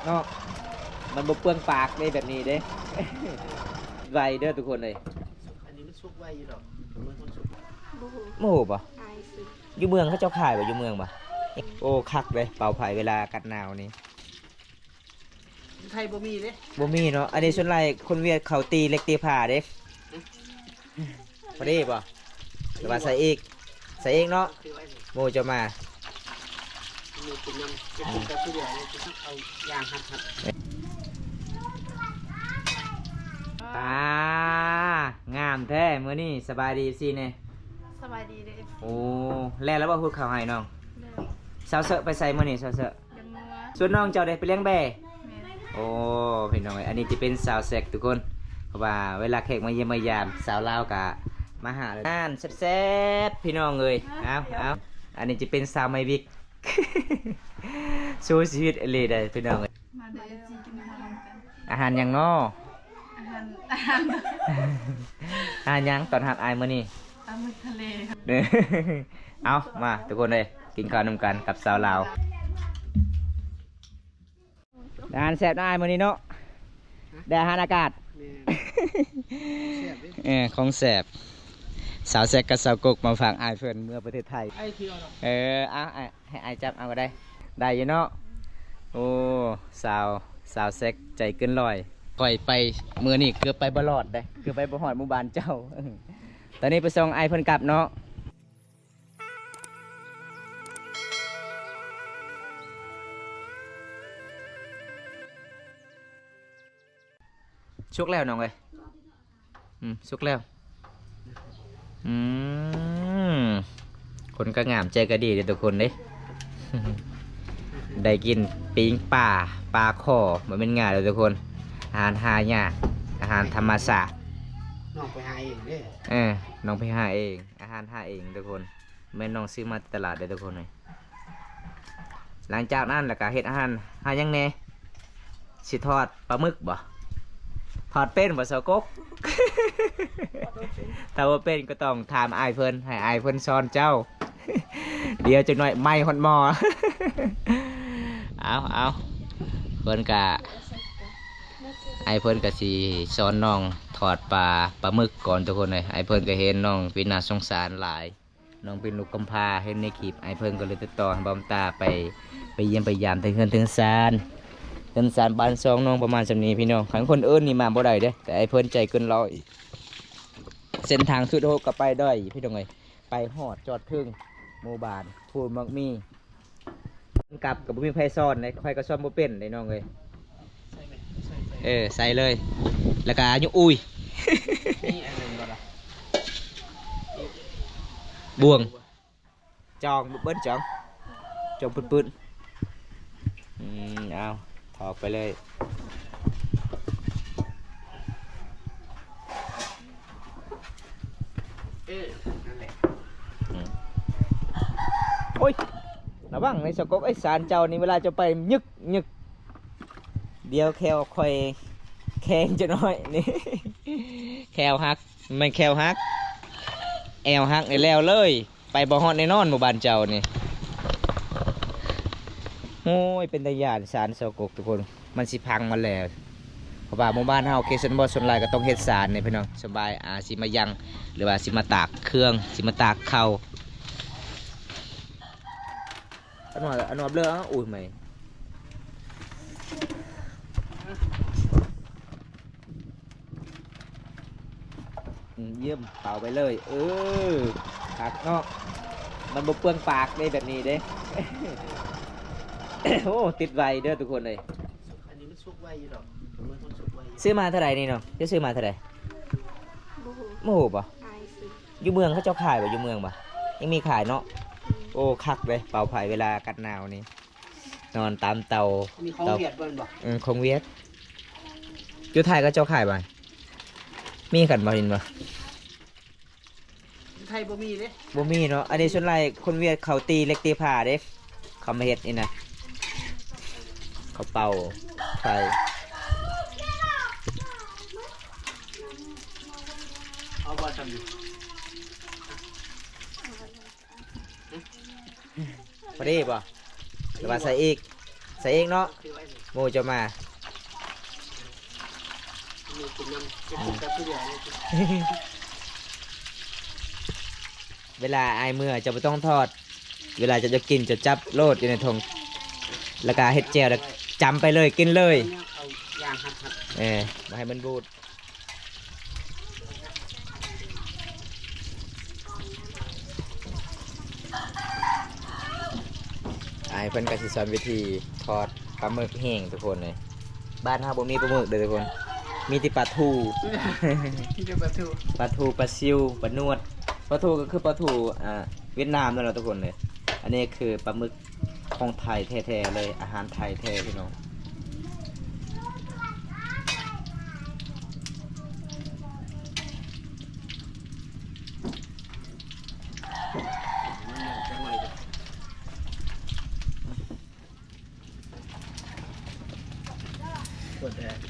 ເນາະ ມັນບໍ່ເປືອງປາກເດ້ ແບບນີ້ເດ້ ໄວເດີທຸກຄົນເອີຍ. ອັນນີ້ມັນສຸກໄວຢູ່ດອກ ເມືອຄົນສຸກ ບໍ່ຮູ້ ບໍ່ຮູ້ບໍ່? ອາຍສຸກ ຢູ່ເມືອງເຂົາເຈົ້າຂາຍບໍ່? ຢູ່ເມືອງບໍ່? ໂອ້ ຄັກເດ້ ເປົ່າໄຟເວລາອາກາດໜາວນີ້. ຢູ່ໄທບໍ່ມີເດ້ ບໍ່ມີເນາະ. ອັນນີ້ສ່ວນຫຼາຍຄົນຫວຽດເຂົາຕີເຫຼັກຕີຜາເດ້. ພໍດີບໍ່? ຫຼືວ່າໃສ່ອີກ? ໃສ່ອີກເນາະ. ໝູ່ເຈົ້າມາ ໝູ່ກິນນຳ ກິນກັບຜູ້ດຽວເລີຍ ເອົາຢ່າງຮັກໆ. ອ່າ ງາມແທ້ມື້ນີ້. ສະບາຍດີ ເອັຟຊີ ແດ່. ສະບາຍດີເດີ ເອັຟຊີ. ໂອ້ ແລ້ວລະບໍ່? ຫຸດເຂົ້າໃຫ້ນ້ອງ. ແລ້ວ. ສາວເຊີໄປໃສມື້ນີ້? ສາວເຊີ ລ້ຽງງົວ. ສ່ວນນ້ອງເຈົ້າເດ ໄປລ້ຽງແບ້? ແມ່ນ. ໂອ້ ພີ່ນ້ອງເອີຍ ອັນນີ້ຈະເປັນສາວແຊັກທຸກຄົນ ເພາະວ່າເວລາແຂກມາຢ້ຽມມາຢາມ ສາວລາວກະມາຫາ. ອາຫານແຊບໆ ພີ່ນ້ອງເອີຍ. ເອົາ ເອົາ ອັນນີ້ຈະເປັນສາວໃໝ່ວິກ ສູ້ຊີວິດອີ່ຫຼີເດ້ພີ່ນ້ອງເອີຍ. ມາເດີ ເອັຟຊີ ກິນອາຫານນຳກັນ. ອາຫານຫຍັງນໍ? ອາຫານ ອາຫານ ອາຫານຫຍັງຕອນຮັບອ້າຍມື້ນີ້? ປາໝຶກທະເລ. ເອົາ ມາທຸກຄົນເອີຍ ກິນເຂົ້ານຳກັນກັບສາວລາວ. ອາຫານແຊບເນາະອ້າຍມື້ນີ້ເນາະ. ໄດ້ອາຫານອາກາດ. ແມ່ນ ແຊບເດ້. ເອີ ຂອງແຊບ. ສາວແຊັກກັບສາວກົກມາຝາກອ້າຍເພິ່ນເມືອປະເທດໄທ. ເອີ ເອົາ ໃຫ້ອ້າຍຈັບເອົາກໍໄດ້. ໄດ້ຢູ່ເນາະ. ໂອ້ ສາວ ສາວແຊັກໃຈເກີນຮ້ອຍ. ຂ້ອຍໄປມື້ນີ້ເກືອບໄປບໍ່ລອດເດ້ ເກືອບໄປບໍ່ຮອດໝູ່ບ້ານເຈົ້າ. ຕອນນີ້ໄປສົ່ງອ້າຍເພິ່ນກັບເນາະ. ສຸກແລ້ວນ້ອງເອີຍ. ອືມ ສຸກແລ້ວ. ອືມ ຄົນກໍງາມ ໃຈກໍດີເດ້ທຸກຄົນເດ້. ໄດ້ກິນປີ້ງປາ ປາຄໍ ບໍ່ແມ່ນງ່າຍເດ້ທຸກຄົນ. ອາຫານຫາຍາກ ອາຫານທຳມະຊາດ. ນ້ອງໄປຫາເອງເດ້. ເອີ ນ້ອງໄປຫາເອງ. ອາຫານຫາເອງທຸກຄົນ ແມ່ນນ້ອງຊື້ມາແຕ່ຕະຫຼາດເດ້ທຸກຄົນເອີຍ. ຫຼັງຈາກນັ້ນລະກະເຮັດອາຫານ ຫາຫຍັງແດ່? ຊິທອດປາໝຶກບໍ່? ທອດເປັນບໍ່ສາວກົກ? ຖ້າບໍ່ເປັນກໍຕ້ອງຖາມອ້າຍເພິ່ນ ໃຫ້ອ້າຍເພິ່ນສອນເຈົ້າ. ດຽວຈັກໜ້ອຍໄໝ້ຮອດໝໍ້. ເອົາ ເອົາ ເພິ່ນກະ ອ້າຍເພິ່ນກະຊິສອນນ້ອງທອດປາ ປາໝຶກກ່ອນທຸກຄົນເອີຍ. ອ້າຍເພິ່ນກະເຫັນນ້ອງເປັນໜ້າສົງສານຫຼາຍ. ນ້ອງເປັນລູກກຳພ້າ ເຫັນໃນຄລິບ ອ້າຍເພິ່ນກໍເລີຍຕິດຕໍ່ໃຫ້ບ່າວຕາໄປ ໄປຢ້ຽມໄປຢາມເຖິງເຮືອນເຖິງຊານ. ເຮືອນຊານບ້ານຊ່ອງນ້ອງປະມານສ່ຳນີ້ພີ່ນ້ອງ. ຄັນຄົນອື່ນນີ້ມາບໍ່ໄດ້ເດ້ ແຕ່ອ້າຍເພິ່ນໃຈເກີນຮ້ອຍ. ເສັ້ນທາງສຸດໂຫດກໍໄປດ້ອຍພີ່ນ້ອງເອີຍ. ໄປຮອດຈອດເທິງໝູ່ບ້ານພູນໝາກມີ. ກັບກໍບໍ່ມີໃຜສອນເດ້ ຂ້ອຍກໍສອນບໍ່ເປັນເດ້ນ້ອງເອີຍ. ເອີ ໃສ່ເລີຍ ແລ້ວກໍຍົກອຸ້ຍ ມີອັນນັ້ນບໍ່ລະ? ບ່ວງ ຈອງ ເບິ່ງຈອງ ຈອງປຶດໆ. ອືມ ເອົາ ຖອກໄປເລີຍ. ເອີ ນັ້ນແຫຼະ. ອືມ ໂອ້ຍ ລະວັງໃນສະກົກ ໄອ້ສານເຈົ້ານີ້ ເວລາເຈົ້າໄປຍຶກ ຍຶກ ດຽວແຂ້ວຂ້ອຍແຂງຈັກໜ້ອຍນີ້ ແຂ້ວຫັກ ແມ່ນແຂ້ວຫັກ ແອວຫັກນີ້ແລ້ວເລີຍ. ໄປບໍ່ຮອດແນ່ນອນໝູ່ບ້ານເຈົ້ານີ້. ໂອ້ຍ ເປັນຕາຢ້ານສານສາວກົກທຸກຄົນ ມັນຊິພັງໝົດແລ້ວ. ເພາະວ່າໝູ່ບ້ານເຮົາເຂດຊົນນະບົດສ່ວນຫຼາຍກໍຕ້ອງເຮັດສານນີ້ພີ່ນ້ອງ. ສ່ວນຫຼາຍ ອາ ຊິມາຍັງ ຫຼືວ່າຊິມາຕາກເຄື່ອງ ຊິມາຕາກເຂົ້າ. ອັນວ່າ ອັນວ່າເບລອ ໂອ້ຍ ໄໝ້. ອືມ ຢ້ຽມ ເປົ່າໄປເລີຍ. ເອີ ຄັກເນາະ ມັນບໍ່ເປືອງປາກເດ້ ແບບນີ້ເດ້. ໂອ້ ຕິດໄວເດີທຸກຄົນເອີຍ. ອັນນີ້ມັນສຸກໄວຢູ່ດອກ ເໝືອນຄົນສຸກໄວຢູ່. ຊື້ມາເທົ່າໃດນີ້ເນາະ? ຈະຊື້ມາເທົ່າໃດ? ບໍ່ຮູ້ ບໍ່ຮູ້ບໍ່? ອາຍຊື້. ຢູ່ເມືອງເຂົາເຈົ້າຂາຍບໍ່? ຢູ່ເມືອງບໍ່? ຍັງມີຂາຍເນາະ. ອືມ. ໂອ້ ຄັກເດ້ ເປົ່າໄຟເວລາອາກາດໜາວນີ້. ນອນຕາມເຕົາ. ອັນນີ້ຂອງຫວຽດເພິ່ນບໍ່? ເອີ ຂອງຫວຽດ. ຢູ່ໄທເຂົາເຈົ້າຂາຍບໍ່? ມີກັນບໍ່? ເຫັນບໍ່? ຢູ່ໄທບໍ່ມີເດ້. ບໍ່ມີເນາະ. ອັນນີ້ສ່ວນຫຼາຍຄົນຫວຽດເຂົາຕີເຫຼັກຕີຜາເດ້. ເຂົາມາເຮັດນີ້ນະ. ເຂົາເປົ່າໄຟ. ເອົາບໍ່ຊ່ຳນີ້? ພໍດີບໍ່? ຫຼືວ່າໃສ່ອີກ? ໃສ່ເອງເນາະ ໝູ່ເຈົ້າມາ. ເວລາອ້າຍເມືອ ເຈົ້າບໍ່ຕ້ອງທອດ ເວລາເຈົ້າຈະກິນ ເຈົ້າຈັບໂລດຢູ່ໃນຖົງ ແລ້ວກະເຮັດແຈ່ວ ແລ້ວຈຳໄປເລີຍ ກິນເລີຍ. ເອີ ບໍ່ໃຫ້ມັນບູດ. ອ້າຍເພິ່ນກໍຊິສອນວິທີທອດປາໝຶກແຫ້ງທຸກຄົນເອີຍ. ບ້ານເຮົາບໍ່ມີປາໝຶກເດີທຸກຄົນ ມີແຕ່ປາທູ ມີແຕ່ປາທູ ປາທູ ປາຊິວ ປາໜວດ. ປາທູກໍຄືປາທູ ອ່າ ຫວຽດນາມນັ້ນແຫຼະທຸກຄົນເອີຍ. ອັນນີ້ຄືປາໝຶກ ຂອງໄທແທ້ໆເລີຍ ອາຫານໄທແທ້ພີ່ນ້ອງ.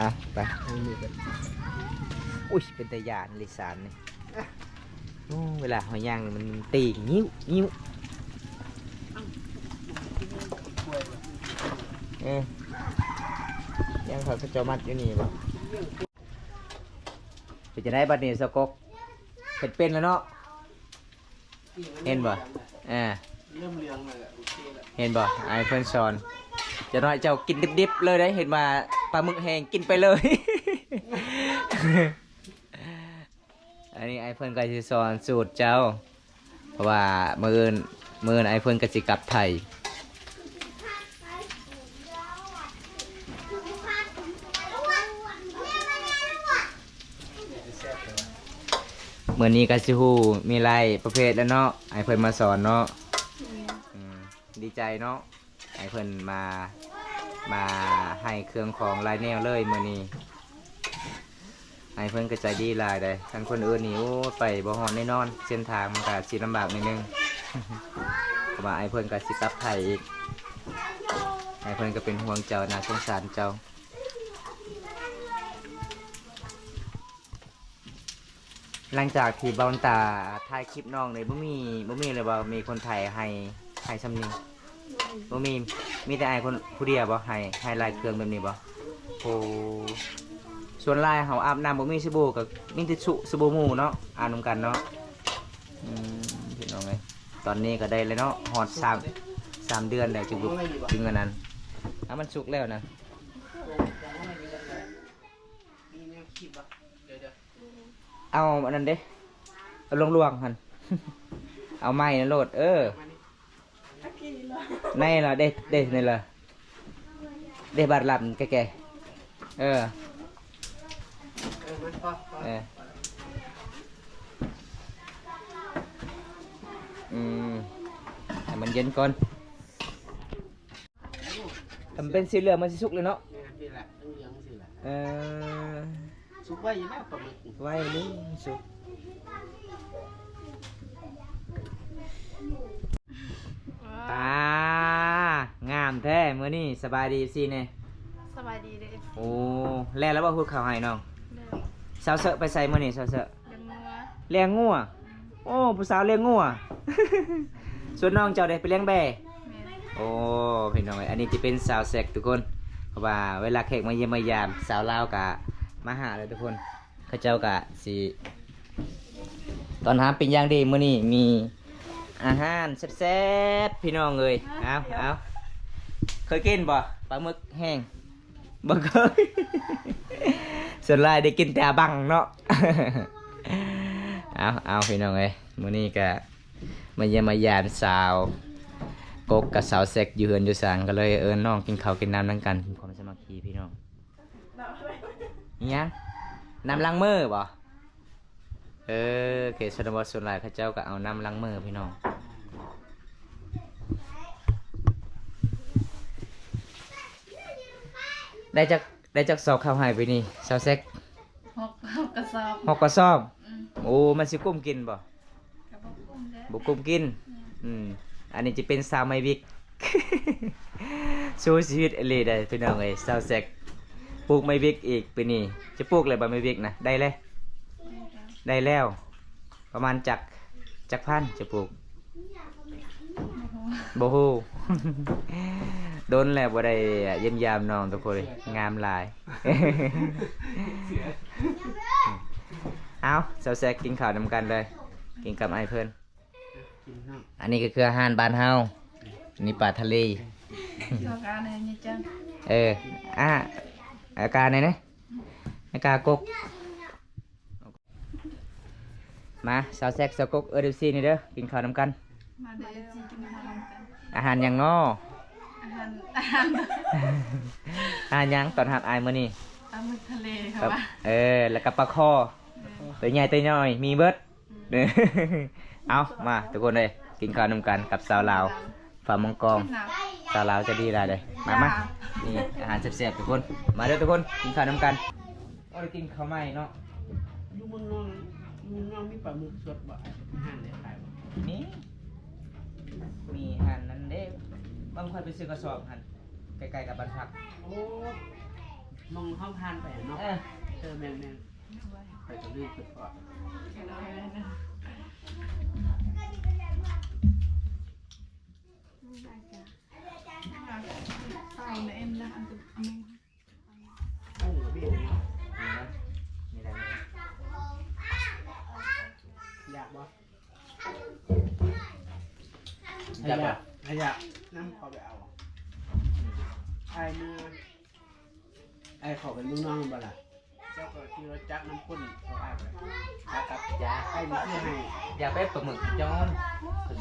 ອ່ະ ໄປ ອຸ້ຍ ເປັນຕາຢ້ານເລີຍສານນີ້. ໂອ້ ເວລາເຮົາຍ່າງນີ້ມັນຕີງງິ້ວໆ. ເອີ ຍ່າງເຂົາເຈົ້າມັດຢູ່ນີ້ບໍ? ເປັນຈັ່ງໃດບັດນີ້ສາວກົກ? ເຮັດເປັນແລ້ວເນາະ ເຫັນບໍ່? ເອີ ເລີ່ມເຫຼືອງແລ້ວ ໂອເຄແລ້ວ ເຫັນບໍ່? ອ້າຍເພິ່ນສອນ ຈັກໜ້ອຍເຈົ້າກິນດິບໆເລີຍເດ້ ເຫັນວ່າປາໝຶກແຫ້ງກິນໄປເລີຍ. ອັນນີ້ອ້າຍເພິ່ນກໍຊິສອນສູດເຈົ້າ ເພາະວ່າມື້ອື່ນ ມື້ອື່ນອ້າຍເພິ່ນກໍຊິກັບໄທ. ມື້ນີ້ກໍຊິຮູ້ມີຫຼາຍປະເພດແລ້ວເນາະ ອ້າຍເພິ່ນມາສອນເນາະ. ອືມ ອືມ ດີໃຈເນາະ ອ້າຍເພິ່ນມາ ມາໃຫ້ເຄື່ອງຂອງຫຼາຍແນວເລີຍມື້ນີ້. ອ້າຍເພິ່ນກໍໃຈດີຫຼາຍເດ້ ຄັນຄົນອື່ນນີ້ ໂອ້ ໄປບໍ່ຮອດແນ່ນອນ ເສັ້ນທາງມັນກໍຊິລຳບາກໜ້ອຍໜຶ່ງ ເພາະວ່າອ້າຍເພິ່ນກໍຊິກັບໄທອີກ. ອ້າຍເພິ່ນກໍເປັນຫ່ວງເຈົ້າ ໜ້າສົງສານເຈົ້າ. ຫຼັງຈາກທີ່ບ່າວຕາຖ່າຍຄລິບນ້ອງນີ້ ບໍ່ມີ ບໍ່ມີເລີຍບໍ່ ມີຄົນໄທໃຫ້ ໃຫ້ຊ່ຳນີ້? ບໍ່ມີ ມີແຕ່ອ້າຍຄົນຜູ້ດຽວບໍ່ ໃຫ້ ໃຫ້ຫຼາຍເຄື່ອງແບບນີ້ບໍ່? ໂອ້ ສ່ວນຫຼາຍເຮົາອາບນ້ຳບໍ່ມີສະບູ ກໍມີແຕ່ຊຸສະບູໝູ່ເນາະ ອາບນຳກັນເນາະ. ອືມ ພີ່ນ້ອງເອີຍ ຕອນນີ້ກໍໄດ້ແລ້ວເນາະ ຮອດສາມ ສາມເດືອນແລ້ວ ຈຶ່ງ ຈຶ່ງອັນນັ້ນ. ອາ ມັນສຸກແລ້ວນະ. ເອົາອັນນັ້ນເດ້ ເອົາຫຼວງໆຫັ້ນ ເອົາໄມ້ນັ້ນໂລດ. ເອີ ໃນລະເດ້ ເດ້ ໃນລະເດ້ ບາດລຳແກ່ໆ. ເອີ ເອີ ມັນພໍ ພໍ ເອີ ອືມ ໃຫ້ມັນເຢັນກ່ອນ. ຄັນເປັນສີເຫຼືອງມັນຊິສຸກເລີຍເນາະ. ແມ່ນ ນີ້ແຫຼະ ເຫຼືອງໆ ຊີ້ແຫຼະ. ເອີ ສຸກໄວຢູ່ແລ້ວປາໝຶກ ໄວເລີຍສຸກ. ປາ ງາມແທ້ມື້ນີ້. ສະບາຍດີ ເອັຟຊີ ແດ່. ສະບາຍດີເດີ ເອັຟຊີ. ໂອ້ ແລ້ວລະບໍ່ ຫຸດເຂົ້າໃຫ້ນ້ອງ? ແລ້ວ. ສາວເສີໄປໃສມື້ນີ້ ສາວເສີ? ລ້ຽງງົວ. ລ້ຽງງົວ? ໂອ້ ຜູ້ສາວລ້ຽງງົວ. ສ່ວນນ້ອງເຈົ້າໄດ້ໄປລ້ຽງແບ້? ແມ່ນ. ໂອ້ ພີ່ນ້ອງເອີຍ ອັນນີ້ຈະເປັນສາວແຊັກທຸກຄົນ ເພາະວ່າເວລາແຂກມາຢ້ຽມມາຢາມ ສາວລາວກະມາຫາເລີຍທຸກຄົນ. ເຂົາເຈົ້າກະຊິຕ້ອນຮັບເປັນຢ່າງດີ. ມື້ນີ້ມີອາຫານແຊບໆ ພີ່ນ້ອງເອີຍ. ເອົາ ເອົາ ເຄີຍກິນບໍ່ ປາໝຶກແຫ້ງ? ບໍ່ເຄີຍ ສ່ວນຫຼາຍໄດ້ກິນແຕ່ອາບັງເນາະ. ເອົາ ເອົາ ພີ່ນ້ອງເອີຍ ມື້ນີ້ກະມາຢ້ຽມມາຢາມສາວກົກກັບສາວແຊັກຢູ່ເຮືອນຢູ່ຊານ ກໍເລີຍເອີ້ນນ້ອງກິນເຂົ້າກິນນ້ຳນຳກັນ ເປັນຄວາມສາມັກຄີພີ່ນ້ອງ. ອີຫຍັງ? ນ້ຳລ້າງມືບໍ່? ເອີ ເຂດຊົນນະບົດສ່ວນຫຼາຍເຂົາເຈົ້າກໍເອົານ້ຳລ້າງມືພີ່ນ້ອງ. ໄດ້ຈັກ ໄດ້ຈັກສອບເຂົ້າໃຫ້ປີນີ້ ສາວແຊັກ? ຫົກ ຫົກກະສອບ. ຫົກກະສອບ? ອືມ. ໂອ້ ມັນຊິກຸ້ມກິນບໍ່? ກໍບໍ່ກຸ້ມເດ້. ບໍ່ກຸ້ມກິນ. ອືມ. ອືມ ອັນນີ້ຈະເປັນສາວໄມ້ວິກ ສູ້ຊີວິດອີ່ຫຼີເດ້ພີ່ນ້ອງເອີຍ. ສາວແຊັກປູກໄມ້ວິກອີກປີນີ້. ຈະປູກແລ້ວບໍ່ໄມ້ວິກນະ? ໄດ້ແລ້ວ? ໄດ້ແລ້ວ. ໄດ້ແລ້ວ. ປະມານຈັກ ຈັກພັນຈະປູກ? ບໍ່ຮູ້. ບໍ່ຮູ້. ດົນແລ້ວບໍ່ໄດ້ຢ້ຽມຢາມນ້ອງທຸກຄົນເລີຍ ງາມຫຼາຍ. ເອົາ ສາວແຊກກິນເຂົ້ານຳກັນເລີຍ ກິນກັບອ້າຍເພິ່ນ. ອັນນີ້ກໍຄືອາຫານບ້ານເຮົາ ອັນນີ້ປາທະເລ. ເອີ ອາ ອາການນີ້ນະ ອາກາກົກ. ມາ ສາວແຊກ ສາວກົກ ເອີ້ນເອັຟຊີນີ້ເດີ ກິນເຂົ້ານຳກັນ. ມາເດີ ເອັຟຊີ ກິນເຂົ້ານຳກັນ. ອາຫານຫຍັງນໍ? ອາຫານ ອາຫານ ອາຫານຫຍັງ? ຕ້ອນຮັບອ້າຍມື້ນີ້ ປາໝຶກທະເລ ເຂົາວ່າ ເອີ ແລ້ວກໍປາຄໍ່ ເອີ ໂຕໃຫຍ່ໂຕນ້ອຍມີເບິດ. ອືມ ເອົາ ມາທຸກຄົນເອີຍ ກິນເຂົ້ານຳກັນກັບສາວລາວ ຟ້າມງກອງ ສາວລາວໃຈດີຫຼາຍເດ້. ມາ ມາ ນີ້ອາຫານແຊບໆ ທຸກຄົນ ມາເດີທຸກຄົນ ກິນເຂົ້ານຳກັນ. ໂອ້ ໄດ້ກິນເຂົ້າໃໝ່ເນາະ. ຢູ່ເມືອງນອງ ຢູ່ເມືອງນອງມີປາໝຶກສົດບໍ່? ຮ້ານໄດ້ຂາຍບໍ່? ມີ ມີຮ້ານນັ້ນເດ້ ບາງຂ້ອຍໄປຊື້ກະສອບຫັ້ນ ໃກ້ໆ ກັບບ້ານພັກ. ໂອ້ ມອງເຮົາຜ່ານໄປເນາະ. ເອີ ເອີ ແມ່ນໆ ຂ້ອຍກໍລືມຄິດພໍ້. ເອົາແມ່ນນະ ອັນ ອັນນີ້ ເອົາໝູກະບິນີ້ເນາະ. ນີ້ນະ ນີ້ໄດ້ ຢາກບໍ່? ຢາກບໍ່? ຖ້າຢາກ ຖ້າຢາກນຳເຂົ້າໄປເອົາ. ອ້າຍເມືອ ອ້າຍເຂົ້າໄປເມືອງນອງແມ່ນບໍ່ລະ? ເຈົ້າກໍຂີ່ລົດຈັກນຳຄົນເຂົາ ອ້າຍກໍຂາກັບ. ຢາກ ອ້າຍຊິຊື້ໃຫ້. ຢາກໄປປາໝຶກຈ້ອນ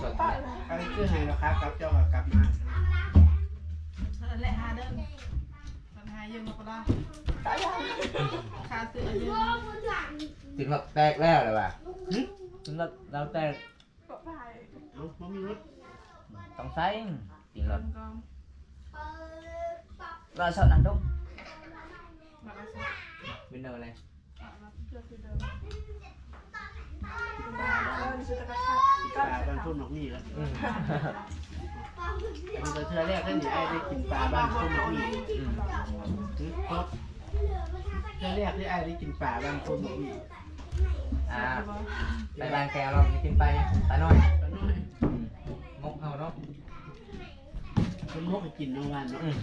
ສົດໆນະ. ອ້າຍຊື້ໃຫ້ແລ້ວຂາກັບ ເຈົ້າກໍກັບມາ. ນັ້ນແຫຼະ ຫາເດີ ມັນຫາຢືມມາປະລາ ຄ່າຊື້ຢືມ. ຕິດລົດແຕກແລ້ວລະວ່າ. ຫຶ? ຕິດລົດລາວແຕກ. ເອົ້າ ບໍ່ມີລົດ ຕ້ອງໃຊ້ຕິດລົດ. ລາວເຊົ່ານັ້ນດົງ ວິນເນີແຫຼະ. ປາບ້ານໂພນໝາກໝີ່ລະ. ອືມ ອັນນີ້ກໍເທື່ອແລກເດ້ນີ້ ອ້າຍໄດ້ກິນປາບ້ານໂພນໝາກໝີ່. ອືມ ເທື່ອແລກທີ່ອ້າຍໄດ້ກິນປາບ້ານໂພນໝາກໝີ່. ອ່າ ໄປບ້ານແກວລອງໄປກິນປາຫຍັງ? ປານ້ອຍ ປານ້ອຍ. ອືມ ໝົກເຮົາເນາະ ເພິ່ນໝົກໃຫ້ກິນເນາະ ຫວານເນາະ. ອືມ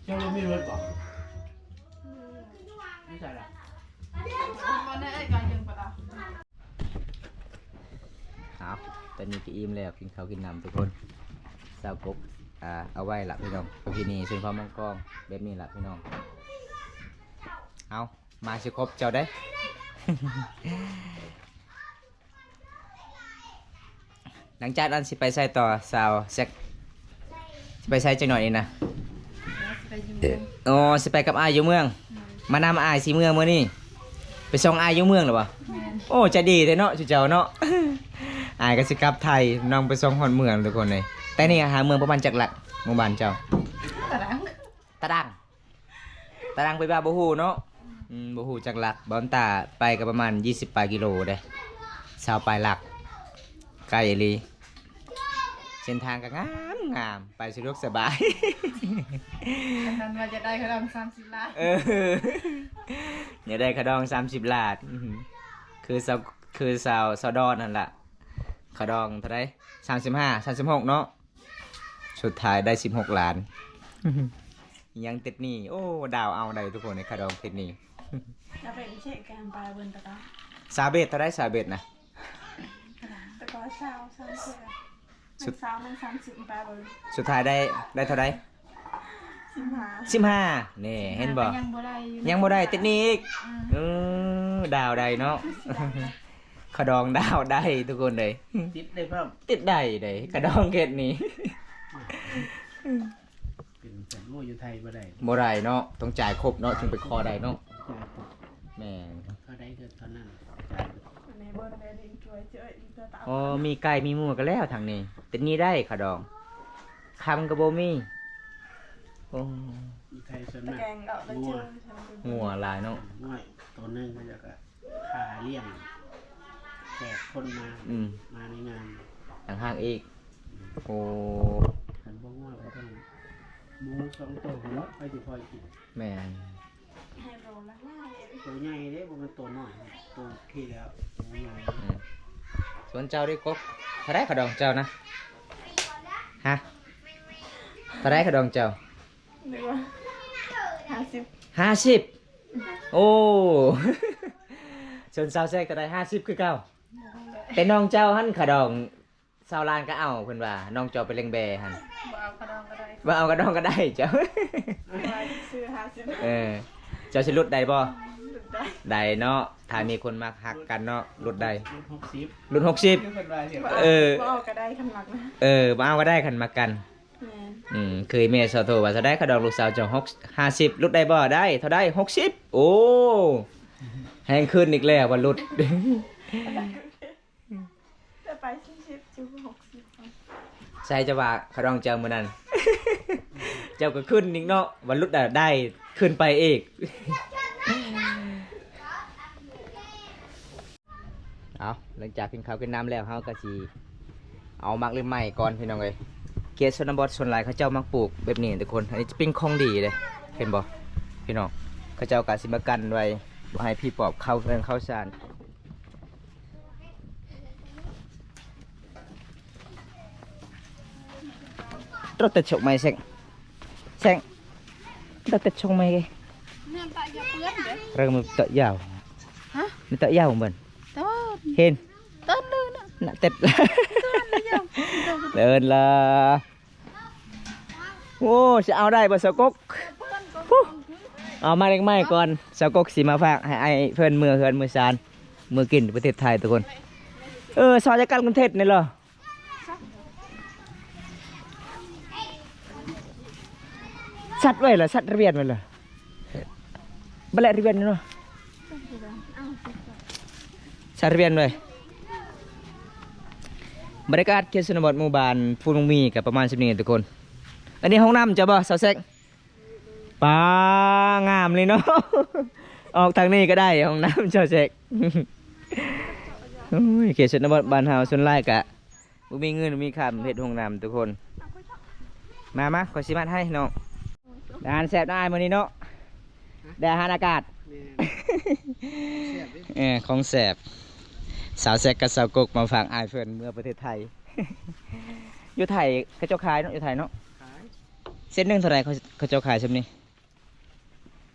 ເຈົ້າບໍ່ມີລົດບໍ່? ຢູ່ໃສລະ? ເອົາ ຕອນນີ້ກໍອີ່ມແລ້ວ ກິນເຂົ້າກິນນ້ຳທຸກຄົນ. ສາວກົກ ອ່າ ເອົາໄວ້ລະພີ່ນ້ອງ ປະເພນີຊົນເຜົ່າມັງກອງແບບນີ້ລະພີ່ນ້ອງ. ເອົາ ມາຊິຄົບເຈົ້າເດ້. ຫຼັງຈາກນັ້ນຊິໄປໃສຕໍ່ ສາວແຊກ? ຊິໄປໃສຈັກໜ້ອຍນີ້ນະ? ຊິໄປຢູ່ເມືອງ. ອໍ ຊິໄປກັບອ້າຍຢູ່ເມືອງ. ອືມ ມານຳອ້າຍຊິເມືອງມື້ນີ້. ໄປສົ່ງອ້າຍຢູ່ເມືອງແລ້ວບໍ່? ແມ່ນ. ໂອ້ ໃຈດີແທ້ເນາະ ຊຸເຈົ້າເນາະ. ອ້າຍກໍຊິກັບໄທ ນ້ອງໄປສົ່ງຮອດເມືອງທຸກຄົນເອີຍ. ແຕ່ນີ້ຫາເມືອງປະມານຈັກຫຼັກ ໝູ່ບ້ານເຈົ້າ? ຕາດາງ ຕາດາງ ຕາດາງໄປວ່າບໍ່ຮູ້ເນາະ. ອືມ ບໍ່ຮູ້ຈັກຫຼັກ. ບ່ອນຕາໄປກໍປະມານຊາວປາຍກິໂລເດ້ ຊາວປາຍຫຼັກ ໄກອີ່ຫຼີ. ເສັ້ນທາງກໍງາມໆ ໄປສະດວກສະບາຍ. ອັນນັ້ນວ່າຈະໄດ້ຂະດອງສາມສິບລ້ານ. ເອີ ຢາກໄດ້ຂະດອງສາມສິບລ້ານ. ອື ຄືຊາວ ຄືຊາວ ຊາວດອນຫັ້ນລະ ຂະດອງເທົ່າໃດ? ສາມສິບຫ້າ ສາມສິບຫົກເນາະ. ສຸດທ້າຍໄດ້ສິບຫົກລ້ານ. ຍັງຕິດໜີ້. ໂອ້ ດາວເອົາໄດ້ທຸກຄົນ ໃນຂະດອງຕິດໜີ້. ຊາວເບັດເທົ່າໃດ? ຊາວເບັດນະ ແຕ່ກໍຊາວ ຊາວ ສຸດ ຊາວ ມັນສາມສິບປາຍເບິ່ງ. ສຸດທ້າຍໄດ້ ໄດ້ເທົ່າໃດ? ສິບຫ້າ ສິບຫ້າ. ນີ້ເຫັນບໍ່? ຍັງບໍ່ໄດ້ຢູ່ ຍັງບໍ່ໄດ້ ຕິດໜີ້ອີກ. ອື ເອີ ດາວໄດ້ເນາະ. ຂະດອງດາວໄດ້ທຸກຄົນເອີຍ. ຕິດໄດ້ພ້ອມ ຕິດໄດ້ເດ້ ຂະດອງເຂດນີ້. ເປັນແສນ ໂອ້ ຢູ່ໄທບໍ່ໄດ້ ບໍ່ໄດ້ເນາະ ຕ້ອງຈ່າຍຄົບເນາະ ຈຶ່ງໄປຂໍໄດ້ເນາະ. ຈ່າຍຄົບ ແມ່ນ ເທົ່າໃດກໍເທົ່ານັ້ນ ຈ່າຍ. ອໍ ມີໄກ່ມີໝູກໍແລ້ວທາງນີ້ ແຕ່ນີ້ໄດ້ຂະດອງ ຄຳກໍບໍ່ມີ. ໂອ້ ຢູ່ໄທສ່ວນມາກ ງົວ ງົວຫຼາຍເນາະ ງົວໂຕໜຶ່ງ ແລ້ວກໍ ຄ່າລ້ຽງແຂກຄົນມາ ອືມ ມາໃນງານຕ່າງຫາກອີກ. ໂອ້ ຄັນບໍ່ງອກກໍຕ້ອງໝູສອງໂຕພຸ້ນເນາະ ໃຜຊິພໍກິນ. ແມ່ນ ໂຕໃຫຍ່ເດ້ ບໍ່ແມ່ນໂຕນ້ອຍ ໂຕທີ່ແລ້ວ ໂຕໃຫຍ່. ອືມ ສ່ວນເຈົ້າເດ້ກົກ ເທົ່າໃດຂະດອງເຈົ້ານະ? ຮະ ເທົ່າໃດຂະດອງເຈົ້າ? ນຶກວ່າຫ້າສິບ ຫ້າສິບ. ໂອ້ ສ່ວນສາວແຊກເທົ່າໃດ? ຫ້າສິບຄືເກົ່າ. ແຕ່ນ້ອງເຈົ້າຫັ້ນຂະດອງຊາວລ້ານກໍເອົາ ເພິ່ນວ່ານ້ອງເຈົ້າໄປເລັງແບຫັ້ນ. ບໍ່ເອົາຂະດອງກໍໄດ້ ບໍ່ເອົາຂະດອງກໍໄດ້ເຈົ້າ. ວ່າຊື້ຫ້າສິບ ເອີ ເຈົ້າຊິຫຼຸດໄດ້ບໍ່? ຫຼຸດໄດ້ ໄດ້ເນາະ ຖ້າມີຄົນມັກຮັກກັນເນາະ ຫຼຸດໄດ້ ຫຼຸດຫົກສິບ ຫຼຸດຫົກສິບ ຄືເພິ່ນວ່າຊິ ເອີ ບໍ່ເອົາກໍໄດ້ຄັນມັກນະ ເອີ ບໍ່ເອົາກໍໄດ້ຄັນມັກກັນ. ແມ່ນ ອືມ ຄືແມ່ສາວໂທວ່າ ເທົ່າໃດຂະດອງລູກສາວເຈົ້າ? ຫົກ ຫ້າສິບ. ຫຼຸດໄດ້ບໍ່? ໄດ້. ເທົ່າໃດ? ຫົກສິບ. ໂອ້ ແຮງຂຶ້ນອີກແລ້ວວ່າຫຼຸດ. ແຕ່ໄປສີ່ສິບ ຈຸ ຫົກສິບ. ໃຊ່ ເຈົ້າວ່າຂະດອງເຈົ້າມື້ນັ້ນ ເຈົ້າກໍຂຶ້ນອີກເນາະ ວ່າຫຼຸດໄດ້ ໄດ້ຂຶ້ນໄປອີກ. ເອົາ ຫຼັງຈາກກິນເຂົ້າກິນນ້ຳແລ້ວ ເຮົາກໍຊິເອົາໝາກລິນໄມ້ກ່ອນພີ່ນ້ອງເອີຍ. ເຂດຊົນນະບົດສ່ວນຫຼາຍເຂົາເຈົ້າມັກປູກແບບນີ້ທຸກຄົນ. ອັນນີ້ຈະເປັນຂອງດີເດ້ ເຫັນບໍ່ພີ່ນ້ອງ? ເຂົາເຈົ້າກໍຊິມາກັນໄວ້ ບໍ່ໃຫ້ຜີປອບເຂົ້າເຮືອນເຂົ້າຊານ. ໂຕເຕັດຊົກໄມ້ແຊງ ແຊງ ໂຕເຕັດຊົກໄມ້ເກ. ເລີ່ມຕະຍາວ ຮະ ຕະຍາວເບິ່ງ ເຫັນ ເຕີນເລີຍນະ ນະເຕັດ ເຕີນເລີຍ ເຕີນລະ. ໂອ້ ຊິເອົາໄດ້ບໍ່ສາວກົກ? ເອົາມາເລັກໄມ້ກ່ອນ ສາວກົກຊິມາຝາກໃຫ້ອ້າຍເພິ່ນເມືອເຮືອນເມືອຊານ ເມືອກິນປະເທດໄທທຸກຄົນ. ເອີ ຊອຍຈາກກັນກຸງເທບນີ້ເລີ. ຊັດໄວ້ລະ ຊັດທະບຽນໄວ້ລະ ບັດແລະທະບຽນເນາະ ຊັດທະບຽນໄວ້. ບັນຍາກາດເຂດຊົນນະບົດໝູ່ບ້ານພູລຸງມີກໍປະມານສ່ຳນີ້ທຸກຄົນ. ອັນນີ້ຫ້ອງນ້ຳເຈົ້າບໍ່ສາວແຊກ? ປາ ງາມເລີຍເນາະ ອອກທາງນີ້ກໍໄດ້ຫ້ອງນ້ຳເຈົ້າແຊກ. ໂອ້ຍ ເຂດຊົນນະບົດບ້ານເຮົາສ່ວນຫຼາຍກະ ບໍ່ມີເງິນມີຄຳເຮັດຫ້ອງນ້ຳທຸກຄົນ. ມາ ມາ ຂ້ອຍຊິມັດໃຫ້ນ້ອງ. ອາຫານແຊບນະອ້າຍມື້ນີ້ເນາະ ໄດ້ອາຫານອາກາດ. ແມ່ນ ຂອງແຊບເດ້ ເອີ ຂອງແຊບ. ສາວແຊກກັບສາວກົກມາຝາກອ້າຍເພິ່ນເມືອປະເທດໄທ. ຢູ່ໄທເຂົາເຈົ້າຂາຍເນາະ ຢູ່ໄທເນາະ. ຂາຍ ເສັ້ນໜຶ່ງເທົ່າໃດ ເຂົາ ເຂົາເຈົ້າຂາຍຊ່ຳນີ້?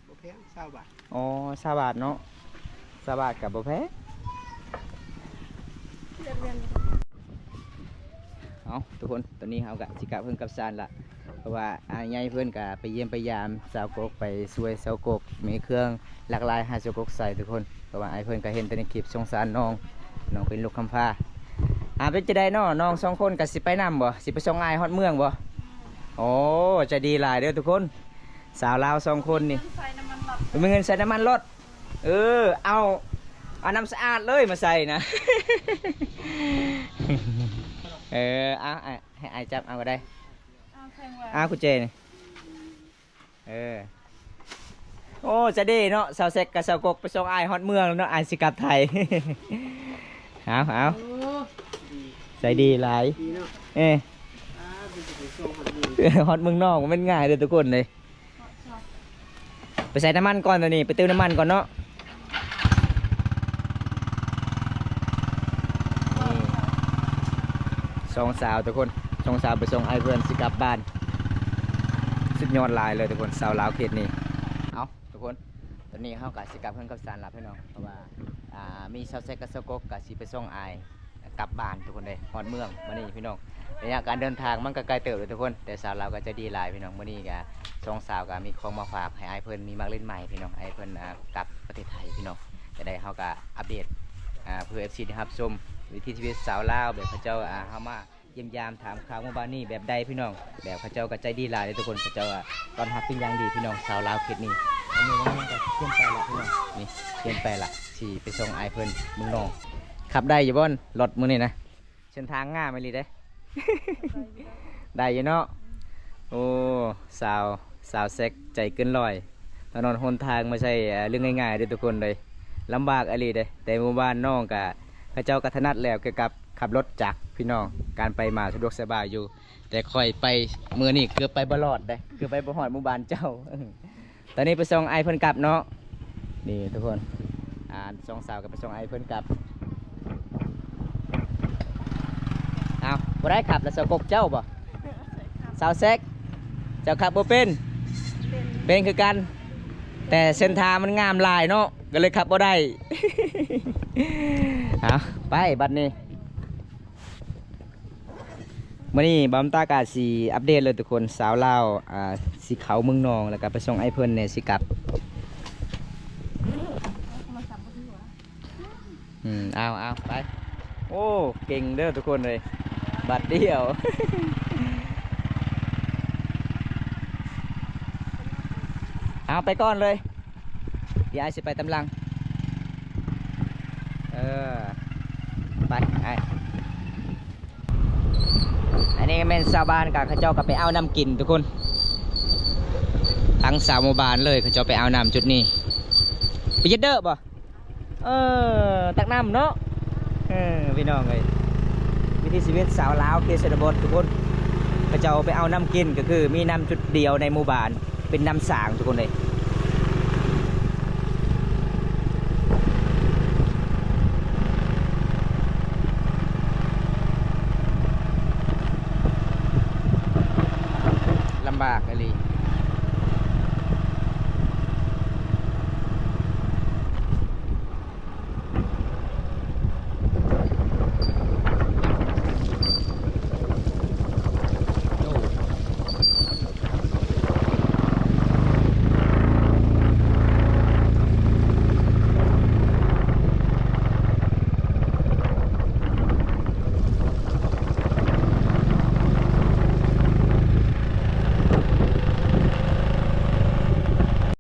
ບໍ່ແພງ ຊາວບາດ. ອໍ ຊາວບາດເນາະ ຊາວບາດກໍບໍ່ແພງ. ເອົາ ທຸກຄົນ ຕອນນີ້ເຮົາກໍຊິກັບເຮືອນກັບຊານລະ ເພາະວ່າອ້າຍໃຫຍ່ເພິ່ນກໍໄປຢ້ຽມໄປຢາມສາວກົກ ໄປຊ່ວຍສາວກົກເມເຄື່ອງຫຼາກຫຼາຍໃຫ້ສາວກົກໃສ່ທຸກຄົນ. ເພາະວ່າອ້າຍເພິ່ນກໍເຫັນແຕ່ໃນຄລິບ ສົງສານນ້ອງ ນ້ອງເປັນລູກກຳພ້າ. ອາ ເປັນຈັ່ງໃດເນາະ ນ້ອງສອງຄົນກໍຊິໄປນຳບໍ່? ຊິໄປສົ່ງອ້າຍຮອດເມືອງບໍ່? ໂອ້ ໃຈດີຫຼາຍເດີທຸກຄົນ. ສາວລາວສອງຄົນນີ້ ໃສ່ນ້ຳມັນລົດ ມີເງິນໃສ່ນ້ຳມັນລົດ. ເອີ ເອົາ ເອົານ້ຳສະອາດເລີຍມາໃສ່ນະ. ເອີ ເອົາ ໃຫ້ອ້າຍຈັບເອົາກໍໄດ້. ເອົາ ໃສ່ຫວາ ເອົາ ກຸນເຈນີ້. ເອີ ໂອ້ ໃຈດີເນາະ ສາວແຊກກັບສາວກົກໄປສົ່ງອ້າຍຮອດເມືອງແລ້ວເນາະ ອ້າຍຊິກັບໄທ. ເອົາ ເອົາ ໂອ້ ໃຈດີຫຼາຍ ດີເນາະ. ເອີ ອ່າ ເປັນໄປສົ່ງຮອດເມືອງ ຮອດເມືອງນອກ ບໍ່ແມ່ນງ່າຍເດີທຸກຄົນເດ້. ໄປໃສ່ນ້ຳມັນກ່ອນ ຕອນນີ້ໄປເຕີມນ້ຳມັນກ່ອນເນາະ. ນີ້ ສອງສາວທຸກຄົນ ສອງສາວໄປສົ່ງອ້າຍເພິ່ນຊິກັບບ້ານ. ສຸດຍອດຫຼາຍເລີຍທຸກຄົນ ສາວລາວເຂດນີ້. ເອົາ ທຸກຄົນ ຕອນນີ້ເຮົາກໍຊິກັບເຮືອນກັບຊານລະພີ່ນ້ອງ ເພາະວ່າ ອ່າ ມີສາວແຊກກັບສາວກົກກໍຊິໄປສົ່ງອ້າຍ ກັບບ້ານທຸກຄົນເດ້ ຮອດເມືອງມື້ນີ້ພີ່ນ້ອງ. ໄລຍະການເດີນທາງມັນກໍໄກເຕີບເລີຍທຸກຄົນ ແຕ່ສາວລາວກໍໃຈດີຫຼາຍພີ່ນ້ອງ. ມື້ນີ້ກໍສອງສາວກໍມີຂອງມາຝາກໃຫ້ອ້າຍເພິ່ນ ມີໝາກເຫຼັ້ນໃໝ່ພີ່ນ້ອງ ໃຫ້ເພິ່ນ ອ່າ ກັບປະເທດໄທພີ່ນ້ອງ. ຈະໄດ້ເຮົາກໍອັບເດດ ອ່າ ເພື່ອ ເອັຟຊີ ໄດ້ຮັບຊົມວິຖີຊີວິດສາວລາວ ແບບເຂົາເຈົ້າ ອ່າ ເຮົາມາຢ້ຽມຢາມຖາມຂ່າວໝູ່ບ້ານນີ້ແບບໃດພີ່ນ້ອງ. ແບບເຂົາເຈົ້າກໍໃຈດີຫຼາຍເດ້ທຸກຄົນ ເຂົາເຈົ້າກໍຕ້ອນຮັບເປັນຢ່າງດີພີ່ນ້ອງ ຊາວລາວເຂດນີ້. ມື້ນີ້ນ້ອງກໍຕຽມໄປລະພີ່ນ້ອງ ນີ້ຕຽມໄປລະ ຊິໄປສົ່ງອ້າຍເພິ່ນເມືອງນອກ. ຂັບໄດ້ຢູ່ບໍ່ລົດມື້ນີ້ນະ? ເສັ້ນທາງງາມອີ່ຫຼີເດ້ ໄດ້ຢູ່ເນາະ. ໂອ້ ສາວ ສາວແຊກໃຈເກີນຮ້ອຍ ຖະໜົນຫົນທາງບໍ່ໃຊ່ ເອີ ເລື່ອງງ່າຍໆເດ້ທຸກຄົນເດ້ ລຳບາກອີ່ຫຼີເດ້. ແຕ່ໝູ່ບ້ານນ້ອງກະ ເຂົາເຈົ້າກໍຖະໜັດແລ້ວກ່ຽວກັບຂັບລົດຈັກພີ່ນ້ອງ ການໄປມາສະດວກສະບາຍຢູ່. ແຕ່ຂ້ອຍໄປມື້ນີ້ເກືອບໄປບໍ່ລອດເດ້ ເກືອບໄປບໍ່ຮອດໝູ່ບ້ານເຈົ້າ. ຕອນນີ້ໄປສົ່ງອ້າຍເພິ່ນກັບເນາະ ນີ້ທຸກຄົນ ອ່າ ສອງສາວກໍໄປສົ່ງອ້າຍເພິ່ນກັບ. ອ້າວ ບໍ່ໄດ້ຂັບລະ ສາວກົກເຈົ້າບໍ່? ສາວແຊກ ເຈົ້າຂັບບໍ່ເປັນ? ເປັນ ເປັນຄືກັນ ແຕ່ເສັ້ນທາງມັນງາມຫຼາຍເນາະ ກໍເລີຍຂັບບໍ່ໄດ້. ເອົາ ໄປບັດນີ້. ມື້ນີ້ບ່າວຕາກະຊິອັບເດດເລີຍທຸກຄົນ ສາວລາວ ອ່າ ຊິເຂົ້າເມືອງນອງ ແລ້ວກໍໄປສົ່ງອ້າຍເພິ່ນແດ່ ຊິກັບ. ອືມ ເອົາ ເອົາ ໄປ. ໂອ້ ເກັ່ງເດີທຸກຄົນເອີຍ ບາດດຽວ. ເອົາ ໄປກ່ອນເລີຍ ດຽວອ້າຍຊິໄປຕາມຫຼັງ. ເອີ ໄປອ້າຍ. ອັນນີ້ກໍແມ່ນຊາວບ້ານກະ ເຂົາເຈົ້າກໍໄປເອົານ້ຳກິນທຸກຄົນ ທັງຊາວໝູ່ບ້ານເລີຍ ເຂົາເຈົ້າໄປເອົານ້ຳຈຸດນີ້. ໄປເຮັດເດີບໍ່? ເອີ ຕັກນ້ຳເນາະ. ເອີ ພີ່ນ້ອງເອີຍ ວິຖີຊີວິດຊາວລາວເຂດຊົນນະບົດທຸກຄົນ ເຂົາເຈົ້າໄປເອົານ້ຳກິນ ກໍຄືມີນ້ຳຈຸດດຽວໃນໝູ່ບ້ານ ເປັນນ້ຳສາງທຸກຄົນເອີຍ.